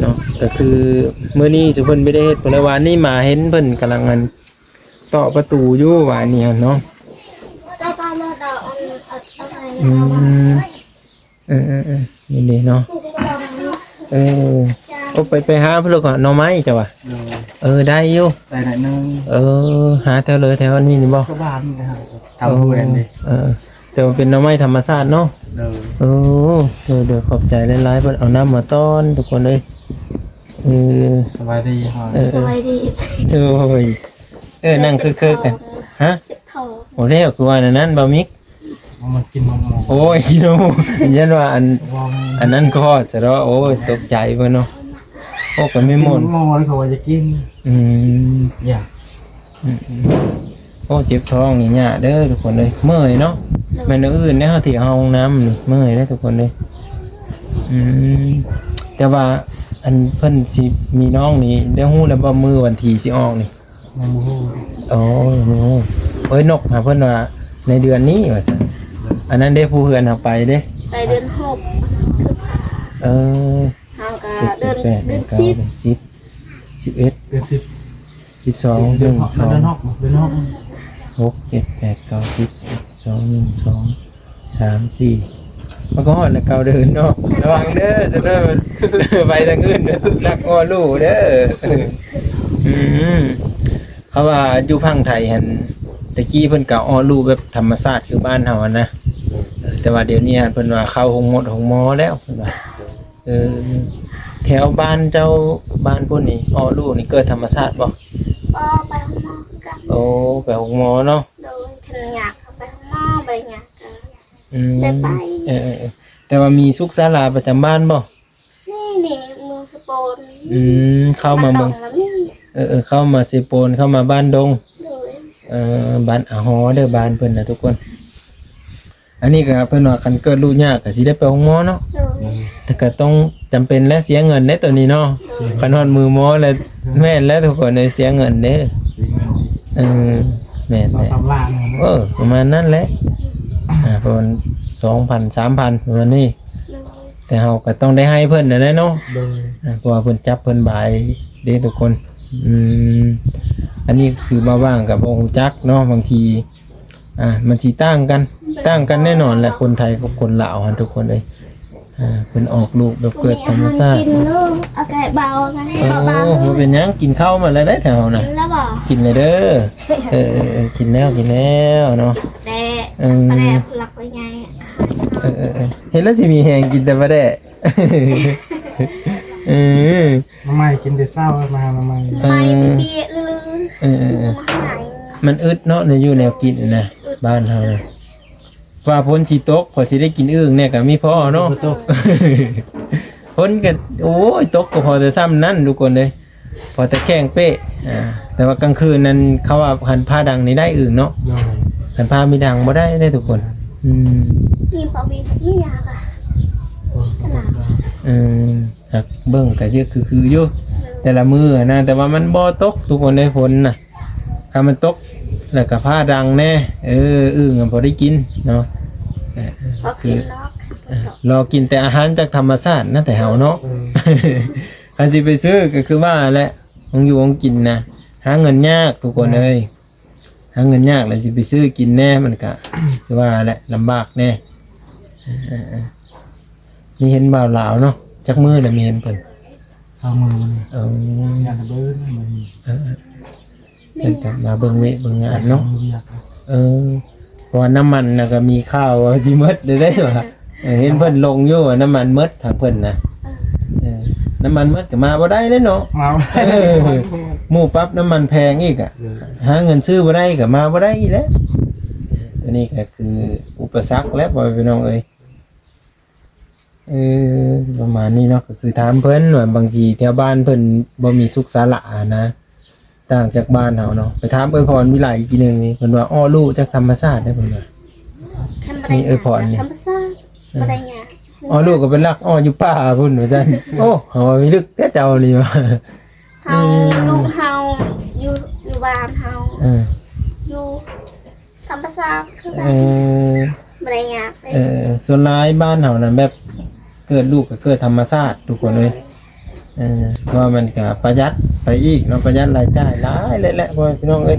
ເນາະ. ກໍຄືມື້ນີ້ຊຸມເພິ່ນບໍ່ໄດ້ເຮັດ ເພາະວ່ານີ້ມາເຫັນເພິ່ນກຳລັງອັນ ເຕາະປະຕູຢູ່ວ່ານີ້ຫັ້ນເນາະ. ອືມ ເອີໆໆ ນີ້ເດ້ເນາະ. ເອີ ໂອ້ ໄປ ໄປຫາພຸ້ນລະກໍໜໍ່ໄມ້ເຈົ້າວ່າ. ໂດຍ ເອີ ໄດ້ຢູ່ ໄດ້ໜ້ອຍໜຶ່ງ. ເອີ ຫາແຖວເລີ ແຖວນີ້ນີ້ບໍ່? ກໍບ້ານນີ້ນະ ທຳຫ້ວຍນີ້. ເອີ ແຕ່ວ່າເປັນໜໍ່ໄມ້ທຳມະຊາດເນາະ. ໂດຍ ເອີ ໂດຍໆ ຂອບໃຈຫຼາຍໆ ເພິ່ນເອົານ້ຳມາຕ້ອນທຸກຄົນເອີຍ. ເອີ ສະບາຍດີ. ເອີ ສະບາຍດີ. ໂດຍ ເອີ ນັ່ງເຄິກໆ ກັນ. ຮະ? ເຈັບທ້ອງ. ໂອ້ ແລ້ວຄືວ່ານັ້ນ ບ່າວມິກ. ມັນກິນນົມໝໍ. ໂອ້ຍ ກິນນົມໝໍ ຢ້ານວ່າອັນ ອັນນັ້ນກໍຈະເນາະ. ໂອ້ຍ ຕົກໃຈເພິ່ນເນາະ. ໂອ້ ກໍມີໝໍ ກິນນົມໝໍ ເຂົາວ່າຈະກິນ. ອືມ ຢາກ. ອືມໆ ໂອ້ ເຈັບທ້ອງນີ້ຍາກເດີທຸກຄົນເອີຍ ເມື່ອຍເນາະ. ໂດຍ ແມ່ນອັນອື່ນແດ່ ເຮົາທີ່ເຂົ້າຫ້ອງນ້ຳນີ້ເມື່ອຍເດ້ທຸກຄົນເອີຍ. ອືມ ແຕ່ວ່າອັນເພິ່ນຊິມີນ້ອງນີ້ ໄດ້ຮູ້ແລ້ວບໍ່ ມື້ວັນທີຊິອອກນີ້? ຍັງບໍ່ຮູ້. ໂອ້ ຍັງບໍ່ຮູ້. ໂອ້ຍ ນົກຫາເພິ່ນວ່າໃນເດືອນນີ້ວ່າຊັ້ນ. ອັນນັ້ນເດ້ ຜູ້ເຮືອນເຮົາໄປເດ້ ໄປເດືອນຫົກ ຄືຜ່ານ. ເອີ ເຮົາກໍເດືອນ ເຈັດ ແປດ ເດືອນສິບ ເກົ້າ ເດືອນສິບ ສິບເອັດ ເດືອນສິບ ສິບສອງ ສິບເອັດ ໜຶ່ງ ສອງ ເດືອນຫົກ ເດືອນຫົກ ຫົກ ເຈັດ ແປດ ເກົ້າ ສິບ ສິບເອັດ ສິບສອງ ໜຶ່ງ ສອງ ສາມ ສີ່ ມັນກໍຮອດແລ້ວ ເກົ້າເດືອນເນາະ. ລະວັງເດີ ຈະໄດ້ໄປທາງອື່ນ ລັກອ້ອລູເດີ. ອືມ ເພາະວ່າຢູ່ຝັ່ງໄທຫັ້ນ ແຕ່ກີ້ເພິ່ນກໍອ້ອລູແບບທຳມະຊາດຄືບ້ານເຮົາຫັ້ນນະ. ແຕ່ວ່າດຽວນີ້ຫັ້ນເພິ່ນວ່າເຂົ້າໂຮງໝົດໂຮງໝໍແລ້ວ ເພິ່ນວ່າ. ເອີ ແຖວບ້ານເຈົ້າ ບ້ານພຸ້ນນີ້ ອ້ອລູນີ້ເກີດທຳມະຊາດບໍ່? ບໍ່ ໄປໂຮງໝໍຄືກັນ. ໂອ້ ໄປໂຮງໝໍເນາະ. ໂດຍ ຄັນຍາກກໍໄປໂຮງໝໍ ບໍ່ໄດ້ຍາກກໍ ອືມ ໄດ້ໄປ. ເອີໆໆ ແຕ່ວ່າມີສຸກສາລາປະຈຳບ້ານບໍ່? ນີ້ ນີ້ ເມືອງສະໂປນ. ອືມ ເຂົ້າມາເມືອງ ເອີໆ ເຂົ້າມາເຊໂປນ ເຂົ້າມາບ້ານດົງ. ໂດຍ ເອີ ບ້ານອາຫໍເດີ ບ້ານເພິ່ນນະທຸກຄົນ. ອັນນີ້ກໍເພິ່ນວ່າຄັນເກີດລູກຍາກກໍຊິໄດ້ໄປໂຮງໝໍເນາະ. ໂດຍ ແຕ່ກໍຕ້ອງຈຳເປັນແຫຼະ ເສຍເງິນເດ້ໂຕນີ້ເນາະ. ໂດຍ ຄັນຮອດມື້ໝໍແລ້ວ ແມ່ນແລ້ວທຸກຄົນເອີຍ ເສຍເງິນເດ້. ເສຍເງິນ ເອີ ແມ່ນ ສອງສາມລ້ານ. ເອີ ປະມານນັ້ນແຫຼະ ອ່າ ປະມານສອງພັນ ສາມພັນ ປະມານນີ້. ໂດຍ ແຕ່ເຮົາກໍຕ້ອງໄດ້ໃຫ້ເພິ່ນນັ້ນແຫຼະເນາະ. ໂດຍ ອ່າ ເພາະວ່າເພິ່ນຈັບເພິ່ນບາຍເດ້ທຸກຄົນ. ອືມ ອັນນີ້ຄືບ່າວຫວ່າງກໍບໍ່ຮູ້ຈັກເນາະ ບາງທີ ອ່າ ມັນຊິຕ່າງກັນ ຕ່າງກັນແນ່ນອນແຫຼະ ຄົນໄທກັບຄົນລາວຫັ້ນ ທຸກຄົນເອີຍ. ອ່າ ເພິ່ນອອກລູກແບບເກີດທຳມະຊາດ. ກິນເດີ ອາກາດເບົາ ອາກາດ ເອີ ເບົາໆ ບໍ່ເປັນຫຍັງ ກິນເຂົ້າມາແລ້ວໄດ໋ແຖວນະ. ກິນແລ້ວບໍ່? ກິນແລ້ວເດີ. ເອີໆໆ ກິນແລ້ວ ກິນແລ້ວເນາະ. ແຕ່ ເອີ ປາແດກຫຼັກໃຫຍ່. ເອີໆໆ ເຮັດແລ້ວຊິມີແຮງກິນແຕ່ປາແດກ. ເອີ ໜໍ່ໄມ້ກິນແຕ່ເຊົ້າ ມາຫາໜໍ່ໄມ້. ເອີ ໄມ້ເປຍໆ ເອີໆໆ ມັນອຶດເນາະ ແນວຢູ່ແນວກິນນະ ບ້ານເຮົານະ. ວ່າຝົນຊິຕົກ ພໍຊິໄດ້ກິນອຶ່ງແດ່ກໍມີພໍເນາະ. ບໍ່ຕົກ ຝົນກໍ ໂອ້ຍ ຕົກກໍພໍແຕ່ຊ່ຳນັ້ນ ທຸກຄົນເອີຍ ພໍແຕ່ແຂ້ງເປ້. ອ່າ ແຕ່ວ່າກາງຄືນນັ້ນ ເຂົາວ່າຄັນຟ້າດັງນີ້ໄດ້ອຶ່ງເນາະ. ໂດຍ ຄັນຟ້າມີດັງບໍ່ໄດ້ເດ້ ທຸກຄົນ. ອືມ ມີບໍ່ມີ ມີຫຍັງກະ ໂອ້ຍ ຂະໜາດ ເອີ ຫາກເບິ່ງກໍຄື ຄືຢູ່ ແຕ່ລະມື້ນະ ແຕ່ວ່າມັນບໍ່ຕົກ ທຸກຄົນເອີຍ ຝົນນະ. ຄັນມັນຕົກແລ້ວກໍຟ້າດັງແດ່ ເອີ ອຶ່ງກໍພໍໄດ້ກິນເນາະ. ເອີ ພໍກິນເນາະ ເອີ ລໍກິນແຕ່ອາຫານຈາກທຳມະຊາດນະ ແຕ່ເຮົາເນາະ. ເອີ ຄັນຊິໄປຊື້ກໍຄືວ່າແຫຼະ ຂອງຢູ່ຂອງກິນນະ ຫາເງິນຍາກ ທຸກຄົນເອີຍ. ຫາເງິນຍາກແລ້ວຊິໄປຊື້ກິນແດ່ ມັນກະ ຄືວ່າແຫຼະ ລຳບາກແດ່. ເອີໆໆ ມີເຫັນບ່າວລາວເນາະ ຈັກມື້ແລ້ວມີເຫັນເພິ່ນ? ສອງມື້ນີ້. ເອີ ຍາມເບິ່ງມື້ນີ້. ເອີໆ ເພິ່ນກໍມາເບິ່ງວຽກເບິ່ງງານເນາະ. ເອີ ເພາະວ່ານ້ຳມັນນະກໍມີຂ່າວວ່າຊິໝົດແລ້ວເດ້ວ່າ. ເອີ ເຫັນເພິ່ນລົງຢູ່ວ່ານ້ຳມັນໝົດທາງເພິ່ນນະ. ເອີ ເອີ ນ້ຳມັນໝົດກໍມາບໍ່ໄດ້ເດ້ເນາະ. ມາບໍ່ໄດ້ ເອີ ໝູ່ປັບນ້ຳມັນແພງອີກອະ. ເອີ ຫາເງິນຊື້ບໍ່ໄດ້ກໍມາບໍ່ໄດ້ອີກແຫຼະ. ຕົວນີ້ກໍຄືອຸປະສັກແຫຼະ ພໍ່ແມ່ພີ່ນ້ອງເອີຍ. ເອີ ປະມານນີ້ເນາະ ກໍຄືຖາມເພິ່ນວ່າບາງທີແຖວບ້ານເພິ່ນບໍ່ມີສຸກສາລະຫັ້ນນະ. ຕ່າງຈາກບ້ານເຮົາເນາະ. ໄປຖາມເອື້ອຍພອນວິໄລອີກທີໜຶ່ງນີ້ ເພິ່ນວ່າ ອໍ້ ຮູ້ຈັກທຳມະຊາດເດ້ ເພິ່ນວ່າ. ຄັນບໍ່ໄດ້ ນີ້ເອື້ອຍພອນນີ້ ທຳມະຊາດ ເອີ ບໍ່ໄດ້ຫຍັງ. ອໍ້ ຮູ້ກໍໄປລັກ ອໍ້ ຢູ່ປ່າພຸ້ນວ່າຊັ້ນ. ໂອ້ ເຮົາວ່າມີລຶກແທ້ເຈົ້ານີ້ວ່າ. ເຮົາ ອືມ ລູກເຮົາຢູ່ ຢູ່ບ້ານເຮົາ ເອີ ຢູ່ ທຳມະຊາດຄືກັນ. ເອີ ບໍ່ໄດ້ຍາກເດ້. ເອີ ສ່ວນຫຼາຍບ້ານເຮົານັ້ນແບບເກີດລູກກໍເກີດທຳມະຊາດ ທຸກຄົນເອີຍ. ເອີ ເພາະວ່າມັນກໍປະຢັດໄປອີກເນາະ ປະຢັດລາຍຈ່າຍຫຼາຍເລີຍແຫຼະ ພໍ່ແມ່ພີ່ນ້ອງເອີຍ.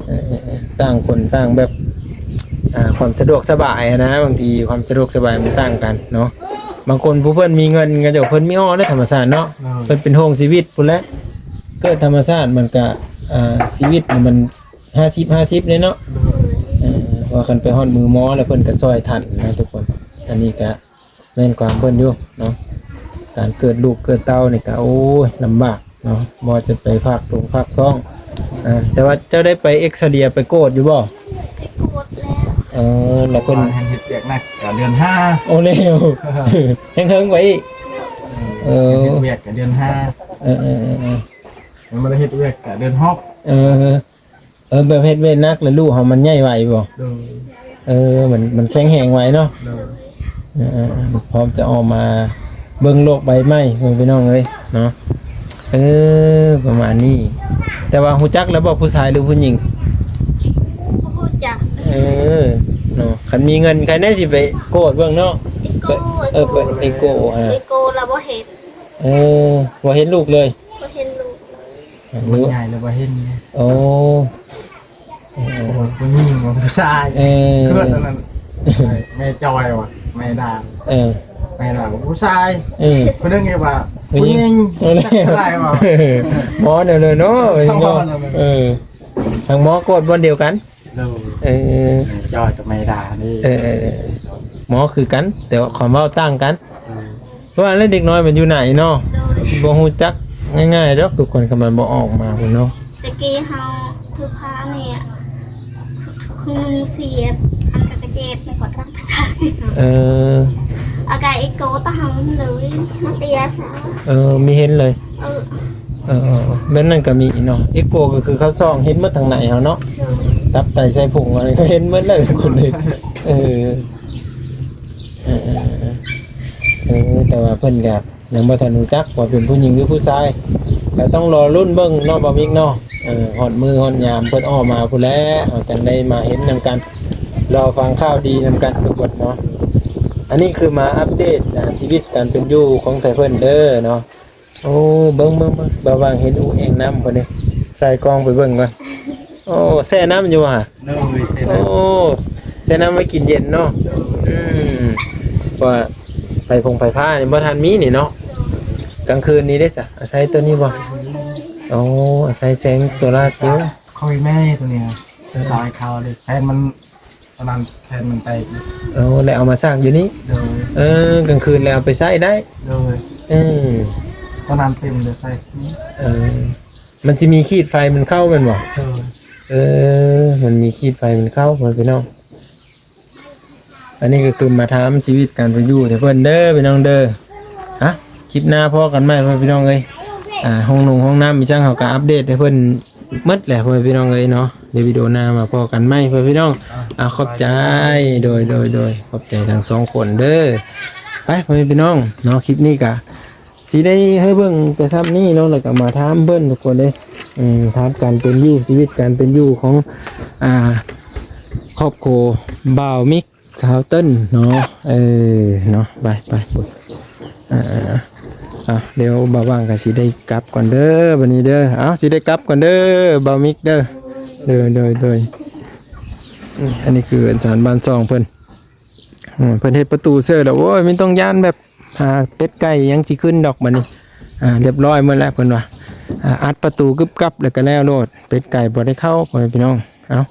ເອີ ເອີ ເອີ ຕ່າງຄົນຕ່າງແບບ ອ່າ ຄວາມສະດວກສະບາຍຫັ້ນນະ ບາງທີຄວາມສະດວກສະບາຍມັນຕ່າງກັນເນາະ. ບາງຄົນຜູ້ເພິ່ນມີເງິນ ເຂົາເຈົ້າເພິ່ນມີ ອໍ້ ໃນທຳມະຊາດເນາະ. ເອີ ເພິ່ນເປັນໂຮງຊີວິດພຸ້ນແຫຼະ ເກີດທຳມະຊາດມັນກະ ອ່າ ຊີວິດມັນ ຫ້າສິບ ຫ້າສິບເດ້ເນາະ. ເອີ ເອີ ເພາະວ່າຄັນໄປຮອດມືໝໍແລ້ວເພິ່ນກໍຊ່ອຍທັນນະທຸກຄົນ. ອັນນີ້ກະແມ່ນຄວາມເພິ່ນຢູ່ເນາະ ການເກີດລູກເກີດເຕົ້ານີ້ກະ ໂອ້ຍ ລຳບາກເນາະ ບໍ່ວ່າຈະໄປພາກຕົງພາກທ້ອງ. ເອີ ແຕ່ວ່າເຈົ້າໄດ້ໄປເອັກຊະເຣຍ ໄປກວດຢູ່ບໍ່? ໄປກວດແລ້ວ. ເອີ ແລ້ວເພິ່ນ ເຮັດວຽກໜັກກະເດືອນຫ້າ. ໂອ້ ແລ້ວ ແຮງເຖິງໄປອີກ. ເອີ ເຮັດວຽກກະເດືອນຫ້າ. ເອີ ເອີ ເອີ ເອີ ຍັງບໍ່ໄດ້ເຮັດວຽກກະເດືອນຫົກ. ເອີ ເອີ ແບບເຮັດວຽກໜັກແລ້ວລູກເຮົາມັນໃຫຍ່ໄວບໍ່? ໂດຍ. ເອີ ມັນ ມັນແຂງແຮງໄວເນາະ. ໂດຍ. ເອີ ເອີ ເອີ ພ້ອມຈະອອກມາເບິ່ງໂລກໃບໃໝ່ ພີ່ນ້ອງເອີຍເນາະ. ເອີ ປະມານນີ້. ແຕ່ວ່າຮູ້ຈັກແລ້ວບໍ່ ຜູ້ຊາຍຫຼືຜູ້ຍິງ? ບໍ່ຮູ້ຈັກ. ເອີ ເນາະ ຄັນມີເງິນໃຄແນ່ຊິໄປກວດເບິ່ງເນາະ. ເອັກໂກ ເອີ ເອີ ເອີ ເອັກໂກ ເອັກໂກ ອ່າ ເອັກໂກລະບໍ່ເຫັນ. ເອີ ບໍ່ເຫັນລູກເລີຍ. ບໍ່ເຫັນລູກເລີຍ. ມັນໃຫຍ່ແລ້ວບໍ່ເຫັນ. ໂອ້ ເອີ ຜູ້ຍິງບໍ່ຜູ້ຊາຍ. ເອີ ເກີດອັນນັ້ນ ແມ່ຈອຍວ່າ ແມ່ດາ. ເອີ ແມ່ດາບໍ່ຜູ້ຊາຍ. ເອີ ຜູ້ໜຶ່ງວ່າຜູ້ຍິງ. ຜູ້ຍິງ ເອີ ຈັກເທົ່າໃດວ່າ ໝໍແນວເລີຍເນາະ. ເອີ ທາງໝໍກວດບ່ອນດຽວກັນ. ໂດຍ. ເອີ ແມ່ຈອຍກັບແມ່ດານີ້. ເອີ ເອີ ເອີ ໝໍຄືກັນ ແຕ່ວ່າຄວາມເວົ້າຕ່າງກັນ. ໂດຍ. ເພາະວ່າເດັກນ້ອຍມັນຢູ່ໃນເນາະ. ໂດຍ. ບໍ່ຮູ້ຈັກງ່າຍໆດອກທຸກຄົນ ຄັນມັນບໍ່ອອກມາພຸ້ນເນາະ. ແຕ່ກີ້ເຮົາຖືພານີ້ ຄຶ່ງໜຶ່ງສຽບ ອັນກະກະເຈັດ ມັນກໍຕັ້ງໄປໄດ້. ເອີ ອາກາເອໂກຕາເຮົາເລີຍ ມາເຕຍສາ. ເອີ ມີເຫັນເລີຍ. ເອີ ເອີ ເອີ ແບບນັ້ນກໍມີເນາະ. ເອໂກກໍຄືເຂົາສ່ອງເຫັນໝົດທາງໃນເຮົາເນາະ. ໂດຍ. ຕັບໄຕໄສ້ພຸງ ອັນນີ້ກໍເຫັນໝົດແລ້ວທຸກຄົນເລີຍ. ເອີ ເອີ ເອີ ເອີ ເອີ ແຕ່ວ່າເພິ່ນກໍຍັງບໍ່ທັນຮູ້ຈັກວ່າເປັນຜູ້ຍິງຫຼືຜູ້ຊາຍ ກໍຕ້ອງລໍລຸ້ນເບິ່ງເນາະ ບ່າວມິກເນາະ. ເອີ ຮອດມື້ຮອດຍາມເພິ່ນອອກມາພຸ້ນແຫຼະ ເຮົາຈັ່ງໄດ້ມາເຫັນນຳກັນ ລໍຟັງຂ່າວດີນຳກັນທຸກຄົນເນາະ. ອັນນີ້ຄືມາອັບເດດ ອ່າ ຊີວິດການເປັນຢູ່ຂອງໄທເພິ່ນເດີເນາະ. ໂອ້ ເບິ່ງ ເບິ່ງ ເບິ່ງ ບ່າວຫວ່າງເຫັນອຸແອ່ງນ້ຳເພິ່ນເດ້ ໃສ່ກ້ອງໄປເບິ່ງກ່ອນ. ໂອ້ ແຊ່ນ້ຳຢູ່ຫວາ? ໂດຍ ແຊ່ນ້ຳ. ໂອ້ ແຕ່ນ້ຳໄວ້ກິນເຢັນເນາະ. ອືມ ເພາະວ່າໄຟຟົງໄຟຟ້ານີ້ບໍ່ທັນມີນີ້ເນາະ. ກາງຄືນນີ້ເດ້ສະ ອາໄສໂຕນີ້ບໍ່? ໂອ້ ອາໄສແສງໂຊລາເຊວ. ຂ້ອຍແມ່ໂຕນີ້ ເອີ ສາຍຂາວເດ້ ແຜ່ນມັນ ຕອນນັ້ນແຜ່ນມັນແຕກຢູ່. ໂອ້ ແລ້ວເອົາມາສາກຢູ່ນີ້. ໂດຍ. ເອີ ກາງຄືນແລ້ວເອົາໄປໃຊ້ໄດ້. ໂດຍ. ອືມ ຕອນນັ້ນເຕັມເລີຍໃຊ້. ເອີ ມັນຊິມີຂີດໄຟມັນເຂົ້າແມ່ນບໍ່? ໂດຍ. ເອີ ມັນມີຂີດໄຟມັນເຂົ້າ ພໍ່ແມ່ພີ່ນ້ອງ. ອັນນີ້ກໍຄືມາຖາມຊີວິດການເປັນຢູ່ໃຫ້ເພິ່ນເດີພີ່ນ້ອງເດີ. ຮະ ຄລິບໜ້າພໍ້ກັນໃໝ່ພໍ່ແມ່ພີ່ນ້ອງເອີຍ. ອ່າ ຫ້ອງນົງຫ້ອງນ້ຳອີ່ຫຍັງ ເຮົາກໍອັບເດດໃຫ້ເພິ່ນໝົດແຫຼະພໍ່ແມ່ພີ່ນ້ອງເອີຍເນາະ. ດຽວວິດີໂອໜ້າມາພໍ້ກັນໃໝ່ພໍ່ແມ່ພີ່ນ້ອງ. ອ່າ ອ່າ ຂອບໃຈ. ໂດຍ ໂດຍ ໂດຍ ຂອບໃຈທັງສອງຄົນເດີ. ໄປພໍ່ແມ່ພີ່ນ້ອງເນາະ ຄລິບນີ້ກະ ຊິໄດ້ໃຫ້ເບິ່ງແຕ່ຊ່ຳນີ້ເນາະ ແລ້ວກໍມາຖາມເພິ່ນທຸກຄົນເດ້. ອືມ ຖາມການເປັນຢູ່ ຊີວິດການເປັນຢູ່ຂອງ ອ່າ ຄອບຄົວບ່າວມິກ ສາວເຕີນເນາະ. ເອີ ເນາະ ໄປ ໄປ ເອີ ເອົາ ດຽວບ່າວຫວ່າງກໍຊິໄດ້ກັບກ່ອນເດີບັດນີ້ເດີ. ເອົາ ຊິໄດ້ກັບກ່ອນເດີບ່າວມິກເດີ. ໂດຍ ໂດຍ ໂດຍ. ອືມ ອັນນີ້ຄືສານບ້ານຊ່ອງເພິ່ນ. ອືມ ເພິ່ນເຮັດປະຕູເສີດແລ້ວ ໂອ້ຍ ມີຕ້ອງຢ້ານແບບ ອ່າ ເປັດໄກ່ຍັງຊິຂຶ້ນດອກບັດນີ້. ອ່າ ລຽບຮ້ອຍໝົດແລ້ວເພິ່ນວ່າ. ອ່າ ອັດປະຕູກຶບກັບແລ້ວກໍແລ້ວໂລດ ເປັດໄກ່ບໍ່ໄດ້ເຂົ້າ ພໍ່ແມ່ພີ່ນ້ອງ. ເອົາ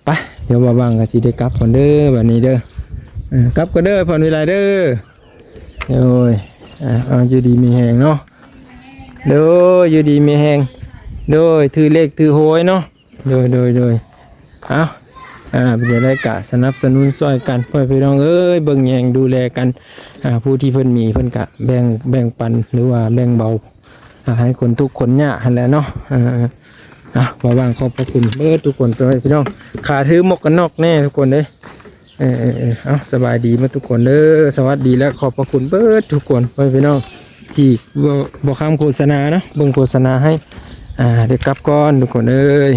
ໄປ ດຽວບ່າວຫວ່າງກໍຊິໄດ້ກັບກ່ອນເດີບັດນີ້ເດີ. ເອີ ກັບກ່ອນເດີພອນວິໄລເດີ. ໂດຍ. ອ່າ ເອົາ ຢູ່ດີມີແຮງເນາະ. ໂດຍ ຢູ່ດີມີແຮງ. ໂດຍ ຖືເລກຖືຫວຍເນາະ. ໂດຍ ໂດຍ ໂດຍ. ເອົາ ອ່າ ເປັນຈັ່ງໃດກະສະໜັບສະໜູນຊ່ອຍກັນ ພໍ່ແມ່ພີ່ນ້ອງເອີຍ ເບິ່ງແຍງດູແລກັນ. ອ່າ ຜູ້ທີ່ເພິ່ນມີເພິ່ນກະແບ່ງ ແບ່ງປັນ ຫຼືວ່າແບ່ງເບົາ ອ່າ ໃຫ້ຄົນທຸກຄົນຍາກຫັ້ນແຫຼະເນາະ. ເອີ ເອົາ ບ່າວຫວ່າງຂອບພະຄຸນເບິດທຸກຄົນ ພໍ່ແມ່ພີ່ນ້ອງ. ຂາຖືໝວກກັນນັອກແດ່ທຸກຄົນເດີ. ເອີ ເອີ ເອີ ເອົາ ສະບາຍດີເບິດທຸກຄົນເດີ ສະຫວັດດີ ແລະ ຂອບພະຄຸນເບິດທຸກຄົນ ພໍ່ແມ່ພີ່ນ້ອງ ທີ່ບໍ່ ບໍ່ຂ້າມໂຄສະນາເນາະ ເບິ່ງໂຄສະນາໃຫ້. ອ່າ ດຽວກັບກ່ອນທຸກຄົນເອີຍ.